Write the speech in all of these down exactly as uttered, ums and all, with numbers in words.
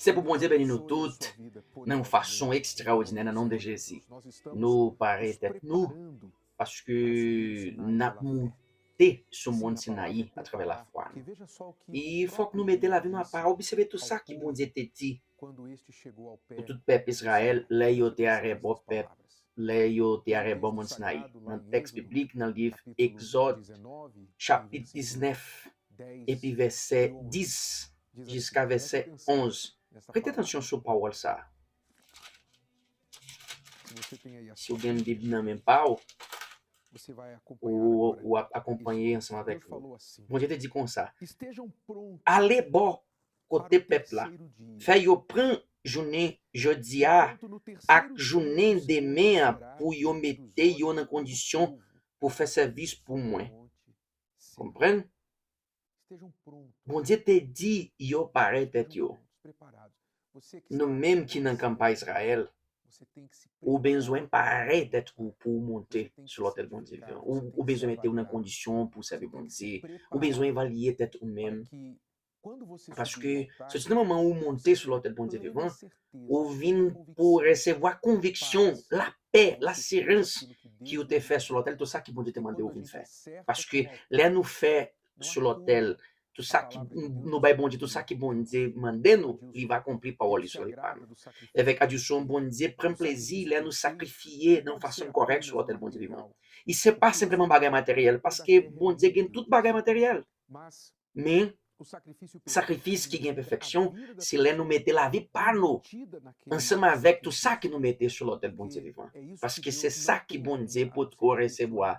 Se pou Bondye beni nou tout nan yon fason ekstraòdinè nan non de Jezi. Nou pare tèt nou paske n ap moute sou mòn Sinayi atravè lafwa nou. E fòk nou mete lavi nou apa, obsève tou sa ki Bondye te di pou tout pèp Izrayèl lè yo te arèbò pèp, lè yo te arèbò mòn Sinayi. Nan tèks biblik, nan liv Egzòd, chapit diznèf, epi vèsè dis jiska vèsè onz. Prete atansyon sou pawòl sa a. Si w gen Bib nan men pa w, ou, ou ap akonpanye ansanm avèk nou. Bondye te di konsa, ale bò kote pèp la, fè yo pran jounen jodi a ak jounen demen an pou yo mete yo nan kondisyon pou fè sèvis pou mwen. Konprann? Bondye te di yo pare tèt yo. Nou menm ki nan kanpay Izrayèl, ou bezwen pare tèt ou pou w monte sou lotèl Bondye vivan. Ou, ou bezwen mete w nan kondisyon pou w sèvi Bondye. Ou bezwen evalye tèt ou menm. Paske, soti nan moman ou monte sou lotèl Bondye vivan, ou vin pou resevwa konviksyon, lapè, lasirans ki ou te fè sou lotèl, tou sa ki Bondye te mande ou vin fè. Paske, lè nou fè sou lotèl, tou sa ki nou bay Bondye, tou sa ki Bondye mande nou, li va akonpli pawòl li sou lavi pa nou. Avèk adisyon, Bondye pran plezi lè nou sakrifye nan yon fason kòrèk sou lotèl Bondye vivan. E se pa senpleman bagay materyèl, paske Bondye gen tout bagay materyèl. Men, sakrifis ki gen pèfeksyon, se lè nou mete lavi pa nou ansanm avèk tou sa ki nou mete sou lotèl Bondye vivan. Paske se sa ki Bondye potko resevwa.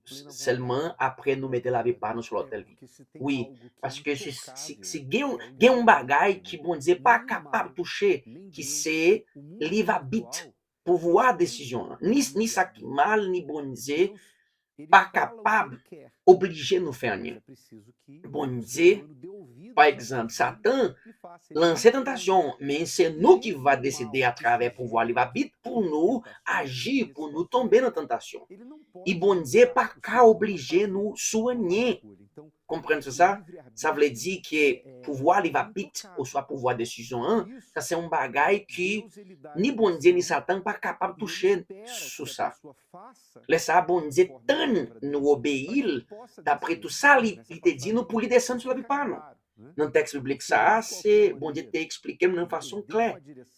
Sèlman apre nou mete lavi pa nou sou lotèl li. Wi, paske si, si, si gen, gen yon bagay ki Bondye pa kapab touche, ki se liv abit, pouvwa desizyon an. Ni, ni sa ki mal, ni Bondye pa kapab oblije nou fè anyen. Bondye, pa egzanp, Satan lanse tantasyon, men se nou ki va deside atravè pouvwa liv abit pou nou aji, pou nou tonbe nan tantasyon. E Bondye pa ka oblije nou sou anyen. Konprann sa? Sa vle di ke pouvwa liv abit oswa pouvwa desizyon an, sa se yon bagay ki ni Bondye ni Satan pa kapab touche sou sa. Lè sa a, Bondye tann nou obeyi l dapre tou sa li, li te di nou pou li desann sou lavi pa nou. Nan tèks biblik sa a, se Bondye te eksplike m nan fason klè.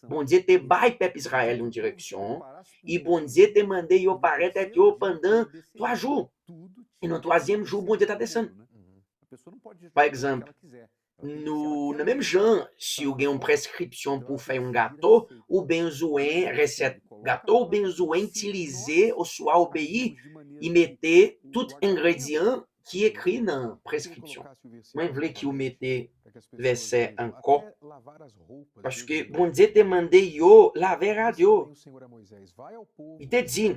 Bondye te bay pèp Izrayèl yon direksyon, e Bondye te mande yo pare tèt yo pandan twa jou. E nan twazyèm jou, Bondye ta desann. Pa egzanp, nou, nan menm jan, si w gen yon preskripsyon pou w fè yon gato, ou bezwen resèt gato, ou bezwen itilize oswa obeyi e mete tout engredyan ki ekri nan preskripsyon. Mwen vle ki w mete vèsè ankò, paske Bondye te mande yo lave rad yo. Li te di,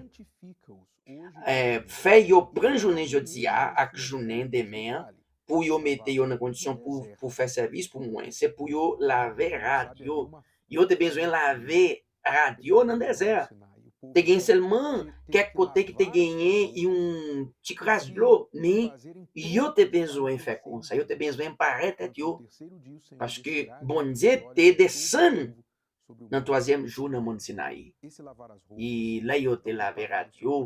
eh, fè yo pran jounen jodi a ak jounen demen an pou yo mete yo nan kondisyon pou, pou fè sèvis pou mwen. Se pou yo lave rad yo. Yo te bezwen lave rad yo nan dezè a. Te gen sèlman kèk kote ki te genyen yon ti kras dlo, men yo te bezwen fè konsa. Yo te bezwen pare tèt yo, paske Bondye te desann nan twazyèm jou nan mòn Sinayi. E lè yo te lave rad yo,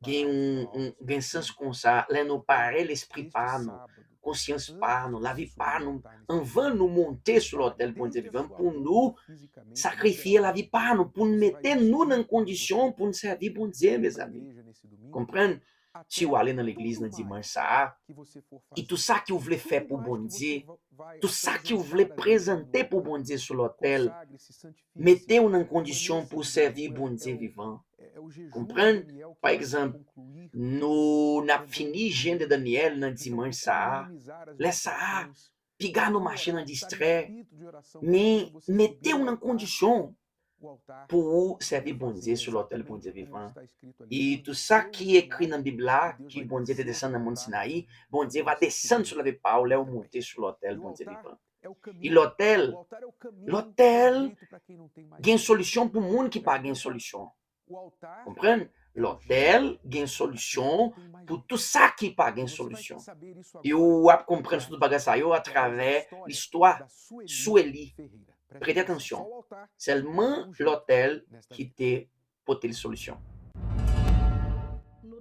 gen yon, yon, gen sans konsa, lè nou pare lespri pa nou, konsyans pa nou, lavi pa nou, anvan nou monte sou lotèl Bondye vivan pou nou sakrifye lavi pa nou, pou n mete nou nan kondisyon pou n sèvi Bondye, mezanmi. Konprann? Si w ale nan legliz nan dimanch sa a, e tou sa ki w vle fè pou Bondye, tou sa ki w vle prezante pou Bondye sou lotèl, mete w nan kondisyon pou w sèvi Bondye vivan. Konprann? Pa egzanp, nou n ap fini jèn de Danyèl nan dimanch sa a. Lè sa a, piga nou mache nan distrè, men mete w nan kondisyon pou ou sèvi Bondye sou lotèl Bondye vivan. E tou sa ki ekri nan Bib la, ki Bondye te desann nan mòn Sinayi, Bondye va desann sou lavi pa w lè w monte sou lotèl Bondye vivan. E lotèl, lotèl gen solisyon pou moun ki pa gen solisyon. Konprann? Lòtèl gen solisyon pou tout sa ki pa gen solisyon. E w ap konprann sou tout bagay sa yo atravè listwa Sueli. Prete atansyon. Sèlman lòtèl ki te pote l solisyon.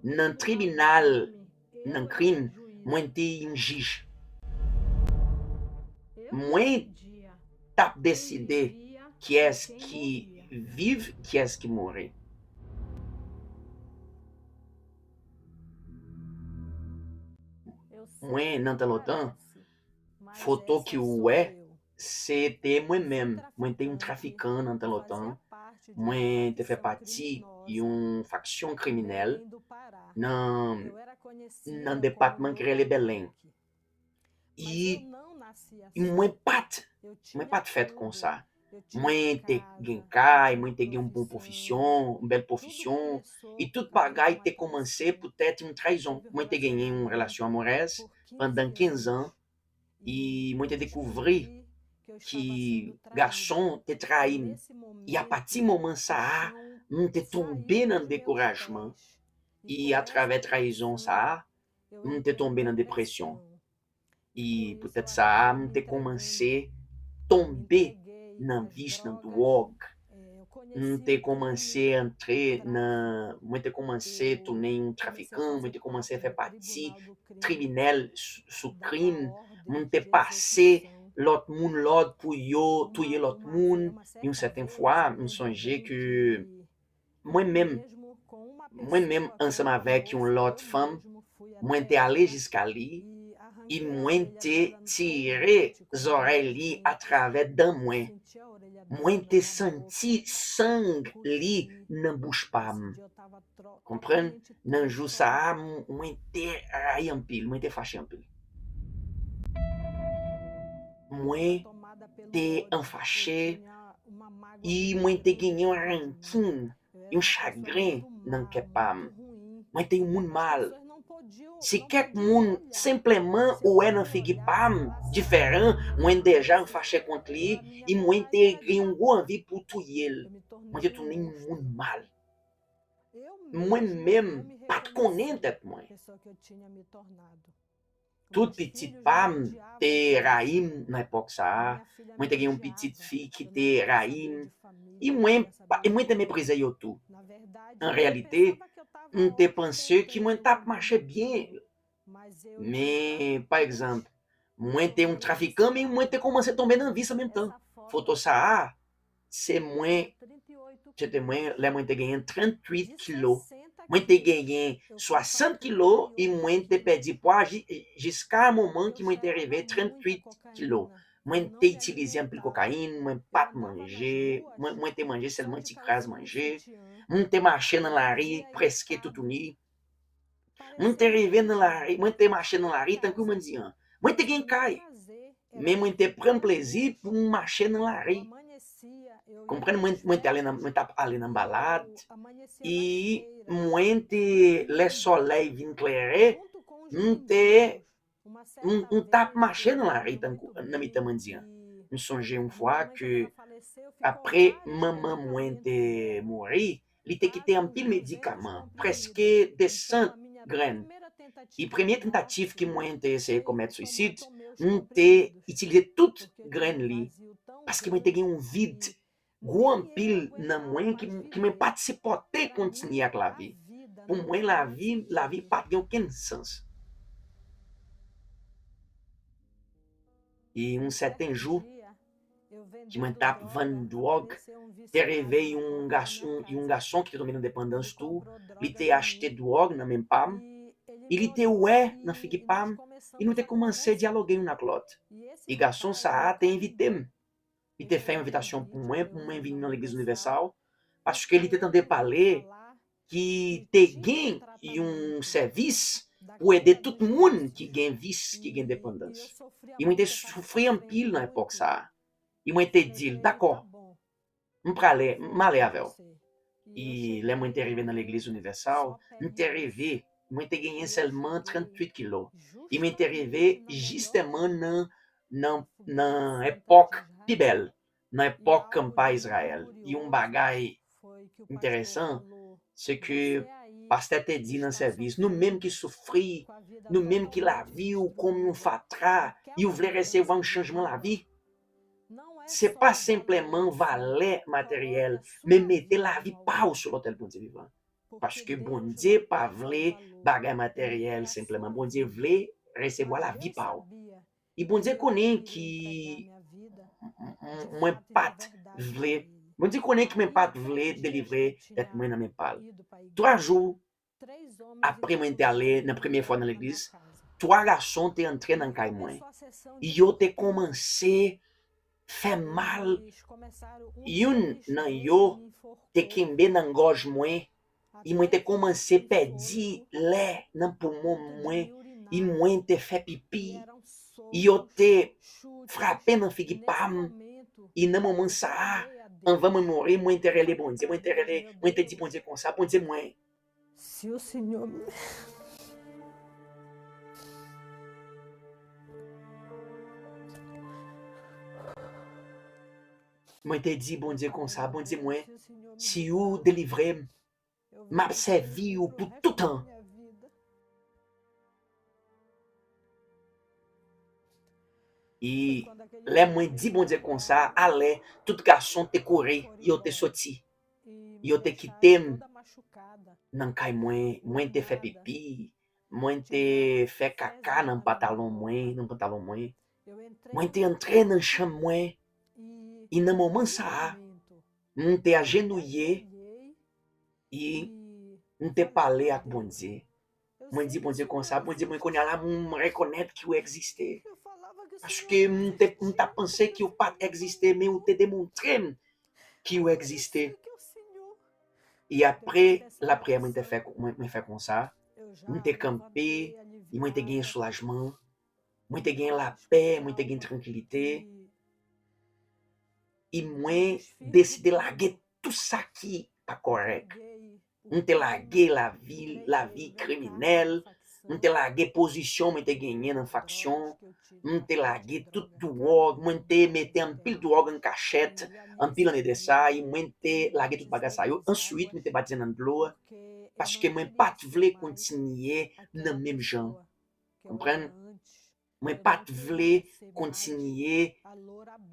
Nan tribinal, nan krim, mwen te yon jij. Mwen t ap deside kiyès ki viv, kiyès ki mouri. Mwen, nan tan lontan, foto ki ou wè, se te mwen menm. Mwen te yon trafikan nan tan lontan. Mwen te fè pati yon faksyon kriminèl nan, nan depatman ki rele Bèlèn. E mwen pa t, mwen pa t fèt konsa. Mwen te gen kay, mwen te gen yon bon pwofesyon, yon bèl pwofesyon. E tout bagay te kòmanse poutèt yon trayizon. Mwen te genyen yon relasyon amorèz pandan kenz an. E mwen te dekouvri ki gason te trayi m. E apati moman sa a, m te tonbe nan dekourajman. E atravè trayizon sa a, m te tonbe nan depresyon. E poutèt sa a, m te kòmanse tonbe nan vis, nan dwòg. M te kòmanse antre nan, mwen te kòmanse tounen yon trafikan, mwen te kòmanse fè pati tribinèl sou, sou krim. Mwen te pase lòt moun lòd pou yo touye lòt moun. Yon sèten fwa, m sonje ke mwen menm, mwen menm ansanm avèk yon lòt fanm, mwen te ale jiska li, e mwen te tire zòrèy li atravè dan mwen. Mwen te santi sang li nan bouch pa m. Konprann? Nan jou sa a, m-, mwen te rayi anpil, mwen te fache anpil. Mwen te anfache, e mwen te gen yon rankin, yon chagren nan kè pa m. Mwen te yon moun mal. Si kèk moun senpleman ou wè nan figi pa m diferan, mwen deja anfache kont li, e mwen te gen yon gwo anvi pou touye l. Mwen te tounen yon moun mal. Mwen menm pa t konnen tèt mwen. Tout pitit pa m te rayi m nan epòk sa a. Mwen te gen yon pitit fi ki te rayi m. E mwen, pa- e mwen te meprize yo tou. An reyalite, m te panse ke mwen t ap mache byen. Men, pa egzanp, mwen te yon trafikan, men mwen te kòmanse tonbe nan vis an menm tan. Foto sa a, se mwen, se te mwen, lè mwen te genyen tranntuit kilo. Mwen te genyen swasant kilo, e mwen te pèdi pwa ji-, jiska moman ki mwen te rive tranntuit kilo. Mwen te itilize anpil kokayin, mwen pa t manje, mwen, mwen te manje sèlman ti kras manje. Mwen te mache nan lari prèske toutouni. Mwen te rive nan lari, mwen te mache nan lari tankou mendiyan. Mwen te gen kay, men mwen te pran plezi pou m mache nan lari. Konprann, mwen, mwen te ale nan, mwen t ap ale nan balad, e mwen te, lè solèy vin klere, m te, m, m t ap mache nan lari tankou, nan mitan mendiyan. M sonje yon fwa ke apre manman mwen te mouri, li te kite anpil medikaman, prèske de san grenn. E premye tantativ ke mwen te eseye komèt swisid, m te itilize tout grenn li, paske mwen te gen yon vid gwo anpil nan mwen ki, ki mwen pa t sipòte kontinye ak lavi. Pou mwen, lavi, lavi pa t gen okenn sans. E yon sèten jou, ki mwen t ap vann dwòg, te rive yon gason, yon gason ki te tonbe nan depandans tou, li te achte dwòg nan men pa m, e li te wè nan figi pa m, e nou te kòmanse dyaloge youn ak lòt. E gason sa a te envite m. Li te fè yon envitasyon pou mwen, pou mwen vin nan Legliz Inivèsal, paske li te tande pale ki te gen yon sèvis pou ede tout moun ki gen vis, ki gen depandans. E mwen te soufri anpil nan epòk sa a. E mwen te di l, "Dakò, m prale, m ale avè w." E lè mwen te rive nan Legliz Inivèsal, m te rive, mwen te genyen sèlman tranntuit kilo. E mwen te rive jisteman nan, nan, nan epòk pi bèl, nan epòk kanpay Izrayèl. Yon bagay enteresan, se ke pastè te di nan sèvis, nou menm ki soufri, nou menm ki lavi w kòm yon fatra, e w vle resevwa yon chanjman lavi. Se pa senpleman valè materyèl, men mete lavi pa w sou lotèl Bondye vivan. Paske Bondye pa vle bagay materyèl senpleman. Bondye vle resevwa lavi pa w. E Bondye konnen ki m- m- mwen pa t vle. Bondye konnen ki mwen pa t vle delivre tèt mwen nan men pa l. Twa jou apre mwen te ale nan premye fwa nan legliz, twa gason te antre nan kay mwen. Yo te kòmanse fè m mal. Youn nan yo te kenbe nan gòj mwen, e mwen te kòmanse pèdi lè nan poumon mwen, e mwen te fè pipi. Yo te frape nan figi pa m, e nan moman sa a, anvan mwen mouri, mwen te rele Bondye, mwen te rele, mwen te di Bondye konsa, Bondye mwen, Se o Senhor me. Mwen te di Bondye konsa, Bondye mwen, si ou delivre m, m ap sèvi ou pou toutan. E lè mwen di Bondye konsa, alè, tout gason te kouri, yo te soti. Yo te kite m nan kay mwen, mwen te fè pipi, mwen te fè kaka nan pantalon mwen, nan pantalon mwen. Mwen te antre nan chanm mwen, e nan moman sa a, m te ajenouye, e m te pale ak Bondye. Mwen di Bondye konsa, Bondye mwen kounye a la, m rekonèt ki ou egziste. Paske m te, m ta panse ki ou pa t egziste, men ou te demontre m ki ou egziste. E apre lapriyè mwen te fè, mwen, mwen fè konsa, mwen te kanpe, e mwen te gen soulajman, mwen te gen lapè, mwen te gen trankilite. E mwen deside lage tout sa ki pa kòrèk. M te lage lavi, lavi kriminèl, m te lage pozisyon mwen te genyen nan faksyon, m te lage tout dwòg, mwen te mete anpil dwòg an kachèt, anpil ane de sa, e mwen te lage tout bagay sa yo. Answit, mwen te batize nan dlo, paske mwen pa t vle kontinye nan menm jan. Konprann? Mwen pa t vle kontinye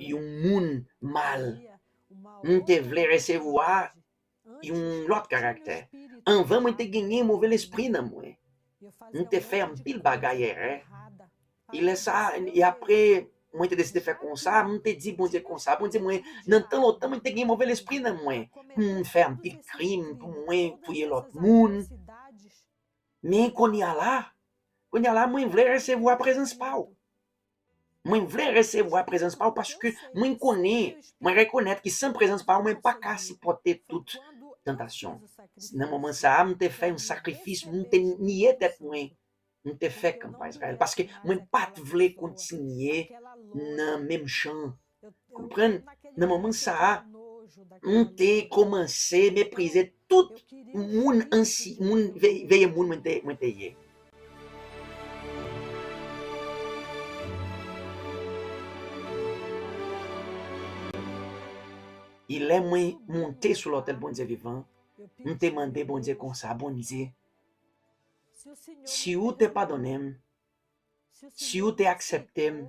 yon moun mal. M te vle resevwa yon lòt karaktè. Anvan, mwen te genyen move lespri nan mwen. M te fè anpil bagay erè. E lè sa, e apre, mwen te deside fè konsa, m te di Bondye konsa, Bondye mwen, nan tan lontan, mwen te gen move lespri nan mwen. M fè anpil krim pou mwen touye lòt moun. Men kounye a la, kounye a la, mwen vle resevwa prezans pa w. Mwen vle resevwa prezans pa w paske mwen konnen, mwen rekonèt ki san prezans pa w, mwen pa ka sipòte tout tantasyon. Nan moman sa a, m te fè yon sakrifis, m te niye tèt mwen, m te fè kanpay Izrayèl, paske mwen pa t vle kontinye nan menm jan. Konprann? Nan moman sa a, m te kòmanse meprize tout moun ansi, moun veye, veye moun mwen te, mwen te ye. E lè mwen monte sou lotèl Bondye vivan, m te mande Bondye konsa, Bondye, si ou te padonnen m, si ou te aksepte m,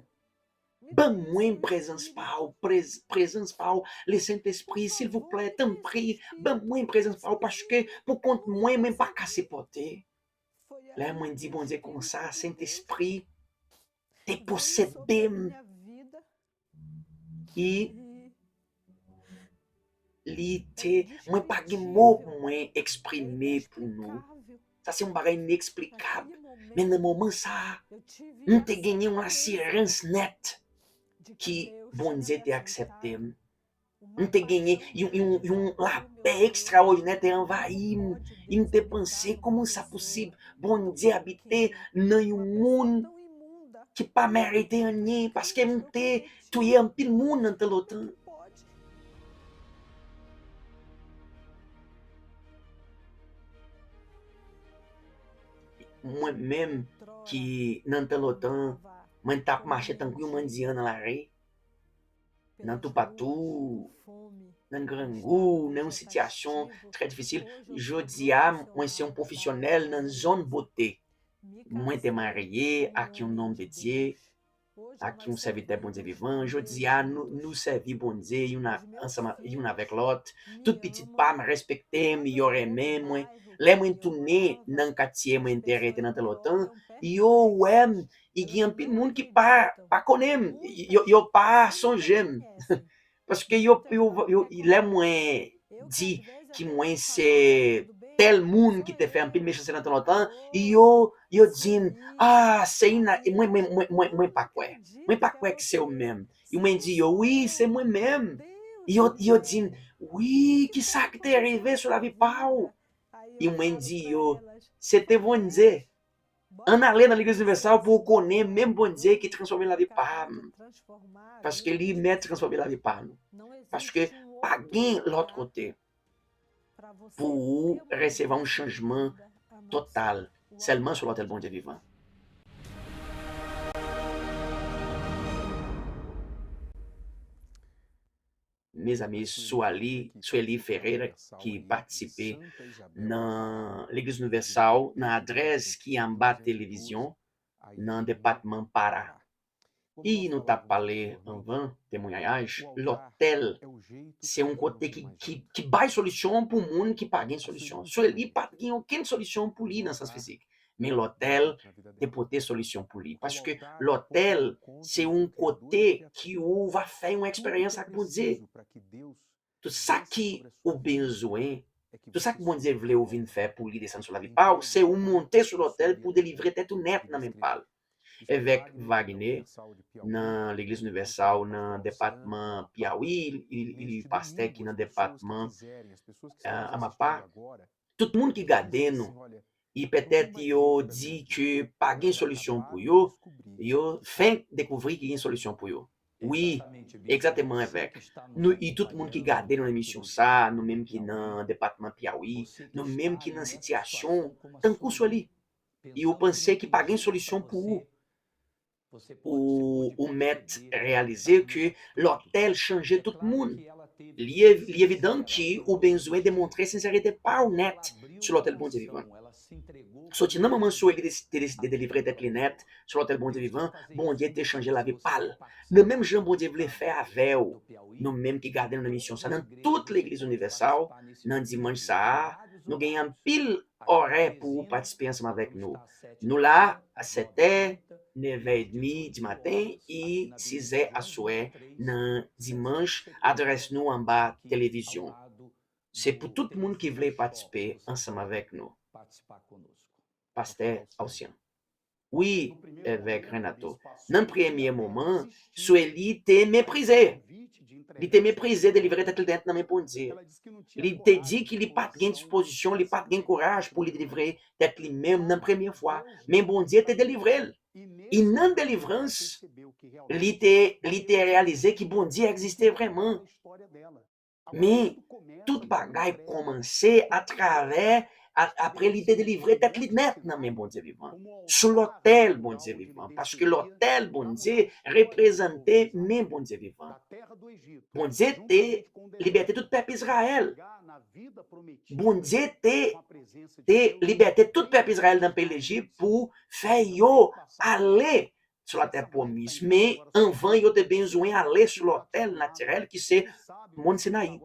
ban mwen prezans pa w, prez-, prezans pa w, Lesentespri, silvouplè, tanpri, ban mwen prezans pa w, paske pou kont mwen, mwen pa ka sipòte. Lè mwen di Bondye konsa, Sentespri te posede m. E li te, mwen pa gen mo pou mwen eksprime pou nou. Sa se yon bagay ineksplikab. Men nan moman sa a, m te genyen yon asirans nèt ki Bondye te aksepte m. M te genyen yon, yon, yon lapè ekstraòdinè te anvayi m. E m te panse, kòman sa posib? Bondye abite nan yon moun ki pa merite anyen, paske m te touye anpil moun nan tan lontan. Mwen menm ki nan tan lontan, mwen t ap mache tankou yon mandyan nan lari. nan toupatou, nan grangou, nan yon sitiyasyon trè difisil. Jodi a, mwen se yon pwofesyonèl nan zòn bote. Mwen te marye ak yon nonm de Dye, ak yon sèvitè Bondye vivan. Jodi a, nou, nou sèvi Bondye youn a, ansanm a- youn avèk lòt. Tout pitit pa m respekte m, yo renmen mwen. Lè mwen tounen nan katye mwen te rete nan tan lontan, yo wè m, e gen anpil moun ki pa, pa konnen m, yo, yo pa sonje m. Paske yo, yo, yo, lè mwen di ki mwen se tèl moun ki te fè anpil mechanste nan tan lontan, yo, yo di m, ah, se ina, mwen, mwen, mwen, mwen, mwen pa kwè. Mwen pa kwè ke se ou menm. E mwen di yo, wi, se mwen menm. Yo, yo di m, wi, ki sa ki te rive sou lavi pa w? E mwen di yo, se te Bondye. Ann ale nan Legliz Inivèsal pou w konnen menm Bondye ki transfòme lavi pa m. Paske li mèt transfòme lavi pa nou. Paske pa gen lòt kote pou ou resevwa yon chanjman total sèlman sou lòtèl Bondye vivan. Mezanmi, Sueli, Sueli Ferreira, ki patisipe nan Legliz Inivèsal, nan adrès ki anba televizyon, nan depatman Para. E nou t ap pale anvan temwayaj, lòtèl se yon kote ki, ki, ki bay solisyon pou moun ki pa gen solisyon. Sueli pa t gen okenn solisyon pou li nan sans fizik. Men lòtèl te pote solisyon pou li. Paske lòtèl se yon kote ki ou va fè yon eksperyans ak Bondye. Tout sa ki ou bezwen, tout sa ki Bondye vle ou vin fè pou li desann sou lavi pa w, se ou monte sou lòtèl pou delivre tèt ou nèt nan men pa l. Evèk Wagner, nan Legliz Inivèsal, nan depatman Piawi, li, li, li pastè ki nan depatman, eh, Amapa. Tout moun ki gade nou, e petèt yo di ke pa gen solisyon pou yo, yo fenk dekouvri ke gen solisyon pou yo. Wi, egzakteman, Evèk. Nou, e tout moun ki gade nou nan emisyon sa, nou menm ki nan depatman Piawi, nou menm ki nan sitiyasyon tankou Sueli, e ou panse ki pa gen solisyon pou ou, ou, ou mèt reyalize ke lòtèl chanje tout moun. Li, li evidan ki ou bezwen demontre sensète pa w nèt sou lòtèl Bondye vivan. Soti nan moman Sueli te, te deside delivre tèt li nèt sou lòtèl Bondye vivan, Bondye te chanje lavi pa l. Nan menm jan Bondye vle fè avè w, nou menm ki gade nan emisyon sa, nan tout Legliz Inivèsal, nan dimanch sa a, nou gen anpil orè pou ou patisipe ansanm avèk nou. Nou la a sèt è, nèv è edmi di maten e sis è aswè nan dimanch, adrès nou anba televizyon. Se pou tout moun ki vle patisipe ansanm avèk nou. Pastè Alcian. Wi, Evèk Renato. Nan premye moman, Sueli te meprize. Li te meprize delivre tèt li nèt nan men Bondye. Li te di ki li pa t gen dispozisyon, li pa t gen kouraj pou li delivre tèt li menm nan premye fwa. Men Bondye te delivre l. E nan delivrans, li te, li te reyalize ki Bondye egziste vrèman. Men, tout bagay kòmanse atravè, a- apre li te delivre tèt li nèt nan men Bondye vivan. Sou lòtèl Bondye vivan, paske lòtèl Bondye reprezante men Bondye vivan. Bondye te libète tout pèp Izrayèl. Bondye te, te libète tout pèp Izrayèl nan peyi Lejip pou fè yo ale sou latè pwomiz. Men anvan, yo te bezwen ale sou lòtèl natirèl ki se Mòn Sinayi.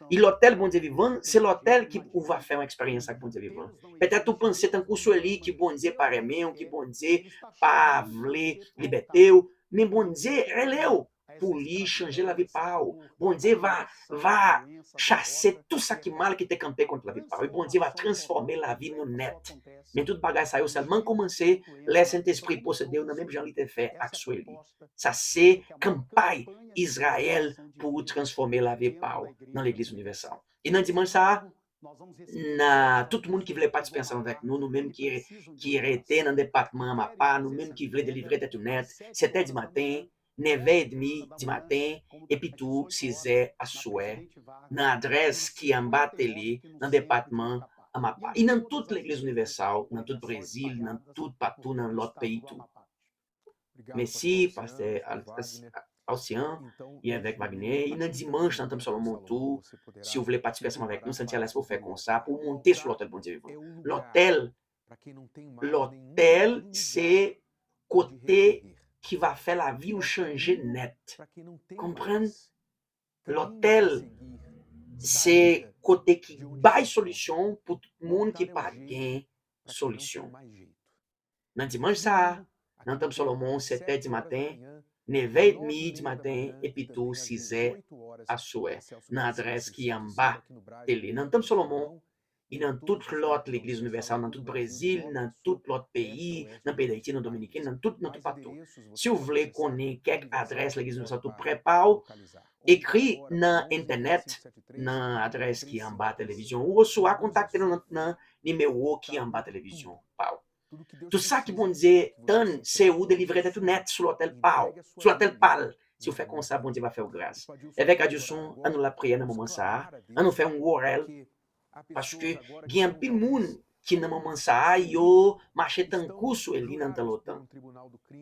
E lòtèl Bondye vivan, se lòtèl ki ou va fè yon eksperyans ak Bondye vivan. Petèt ou panse tankou Sueli ki Bondye pa renmen w, ki Bondye pa vle libète w, men Bondye rele w pou li chanje lavi pa w. Bondye va, va chase tout sa ki mal ki te kanpe kont lavi pa w. E Bondye va transfòme lavi nou nèt. Men tout bagay sa yo sèlman kòmanse lè Sentespri posede w nan menm jan li te fè ak Sueli. Sa se kanpay Izrayèl pou transfòme lavi pa w nan Legliz Inivèsal. E nan dimanch sa a, na tout moun ki vle patisipe ansanm avèk nou, nou menm ki, ki rete nan depatman Amapa, nou menm ki vle delivre tèt ou nèt, sèt è di maten, nèv è edmi di maten, epi tou sis è aswè, nan adrès ki anba tele, nan depatman Amapa. E nan tout Legliz Inivèsal, nan tout Brezil, nan tout patou, nan lòt peyi tou. Mèsi, pastè Al- Ocean, e avèk Wagner, e nan dimanch, nan Tanp Solomon tou, si w vle patisipe ansanm avèk nou, santi alèz pou w fè konsa, pou w monte sou lotèl Bondye vivan. Lotèl, lotèl, se kote ki va fè lavi w chanje nèt. Konprann? Lotèl, se kote ki bay solisyon pou tout moun ki pa gen solisyon. Nan dimanch sa a, nan Tanp Solomon, sèt è di maten, nèf è edmi di maten, epi tou sis è aswè, nan adrès ki anba tele. Nan Tanp Solomon, e nan tout lòt legliz inivèsal, nan tout Brezil, nan tout lòt peyi, nan peyi Dayiti, nan Dominiken, nan tout, nan toupatou. Si w vle konnen kèk adrès legliz inivèsal tou prè pa w, ekri nan entènèt, nan adrès ki anba televizyon ou, oswa kontakte nou nan, nan nimewo ki anba televizyon pa w. Tout sa ki Bondye tann, se ou delivre tèt ou nèt sou lotèl pa w, sou lotèl pa l. Si w fè konsa, Bondye va fè w gras. Evè Adilson, ann nou lapriyè nan moman sa a. Ann nou fè yon gwo rèl. Paske gen anpil moun ki nan moman sa a, yo mache tankou sou Eli nan tan lontan.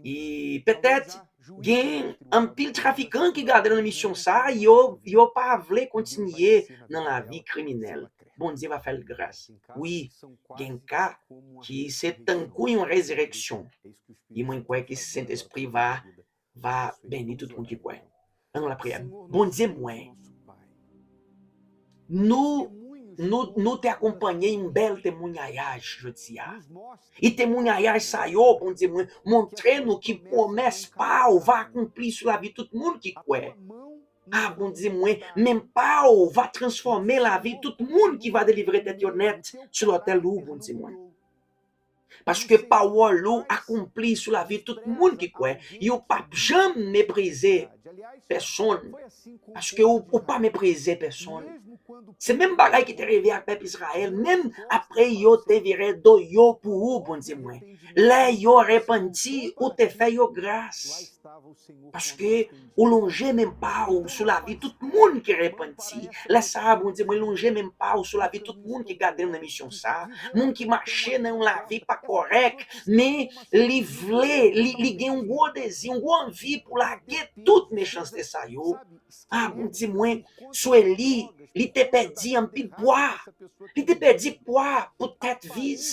E petèt, gen anpil trafikan ki gade nan emisyon sa a, yo, yo pa vle kontinye nan lavi kriminèl. Bondye va fè l gras. Wi, gen ka ki se tankou yon rezireksyon. E mwen kwè ke Sentespri va, va beni tout moun ki kwè. Ann nou lapriyè. Bondye mwen, nou, nou, nou te akonpanye yon bèl temwayaj jodi a. E temwayaj sa yo, Bondye mwen, montre nou ki pwomès pa w va akonpli sou lavi tout moun ki kwè. A, Bondye mwen, men pa w va transfòme lavi tout moun ki va delivre tèt yo nèt sou lotèl ou, Bondye mwen. Paske pawòl ou akonpli sou lavi tout moun ki kwè. Yo p ap janm meprize pèsonn. Paske ou, ou pa meprize pèsonn. Se menm bagay ki te rive ak pèp Izrayèl, menm apre yo te vire do yo pou ou, Bondye mwen. Lè yo repanti, ou te fè yo gras. Paske ou lonje men pa w sou lavi tout moun ki repanti. Lè sa a, Bondye mwen, lonje men pa w sou lavi tout moun ki gade m nan emisyon sa a. Moun ki mache nan yon lavi pa kòrèk, men li vle, li, li gen yon gwo dezi, yon gwo anvi pou lage tout mechanste sa yo. A, Bondye mwen, sou Eli, li te pèdi anpil pwa. Li te pèdi pwa pou tèt vis.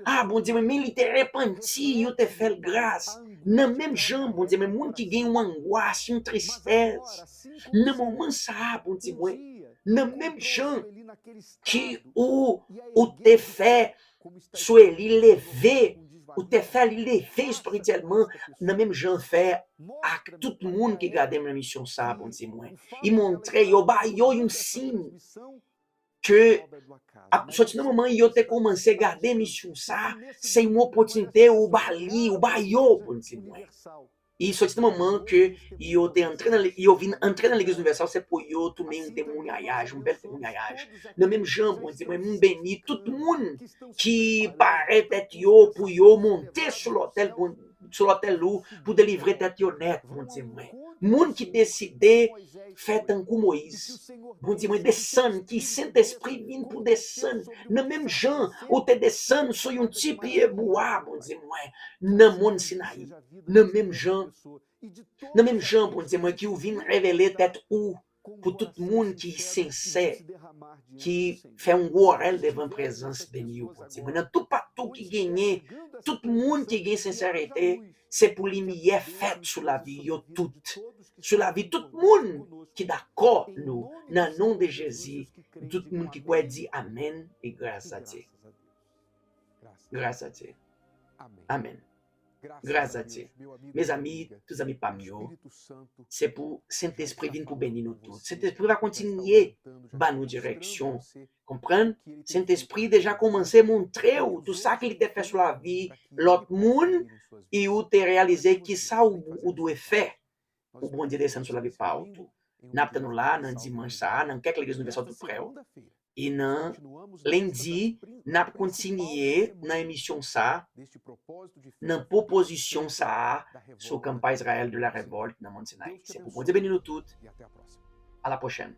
A, Bondye mwen, men li te repanti, yo te fè l gras. Nan menm jan, Bondye mwen, moun ki gen yon angwas, yon tristès, nan moman sa a, Bondye mwen, nan menm jan ki ou, ou te fè sou Eli leve, ou te fè li leve espirityèlman, nan menm jan fè ak tout moun ki gade m nan emisyon sa a, Bondye mwen. Li montre yo, ba yo yon siy ke ap soti nan moman yo te kòmanse gade emisyon sa a, se yon opòtinite ou ba li, ou ba yo, Bondye mwen. E soti nan moman ke yo te antre nan, yo vin antre nan Legliz Inivèsal, se pou yo tounen yon temwayaj, yon bèl temwayaj. Nan menm jan, Bondye mwen, m beni tout moun ki pare tèt yo pou yo monte sou lotèl, Bon-, sou lotèl ou, pou delivre tèt yo nèt, Bondye mwen. Moun ki deside fè tankou Moyiz. Bondye mwen, desann, ki Sentespri vin pou desann. Nan menm jan ou te desann sou yon ti pye bwa, Bondye mwen, nan mòn Sinayi. Nan menm jan, nan menm jan, Bondye mwen, ki ou vin revele tèt ou pou tout moun ki sensè, ki fè yon gwo rèl devan prezans beni ou, Bondye mwen. Nan toupatou ki genyen, tout moun ki gen sensète, se pou limyè fèt sou lavi yo tout. Sou lavi tout moun ki dakò nou, nan non de Jezi, tout moun ki kwè di amèn e gras a Dye. Gras a Dye. Amèn. Gras a Dye. Mezanmi, tout zanmi pa m yo, se pou Sentespri vin pou beni nou tout. Sentespri va kontinye ba nou direksyon. Konprann? Sentespri deja kòmanse montre w tout sa ke li te fè sou lavi lòt moun, e ou te reyalize ki sa ou, ou dwe fè pou Bondye desann sou lavi pa w tou. N ap tann ou la nan dimanch sa a, nan kèk legliz inivèsal tou prè w. E nan lendi, n ap kontinye nan emisyon sa a, nan pwopozisyon sa a, sou kanpay Israël de la révolte nan mòn Sinayi. Se pou Bondye beni nou tout. A la pwochèn.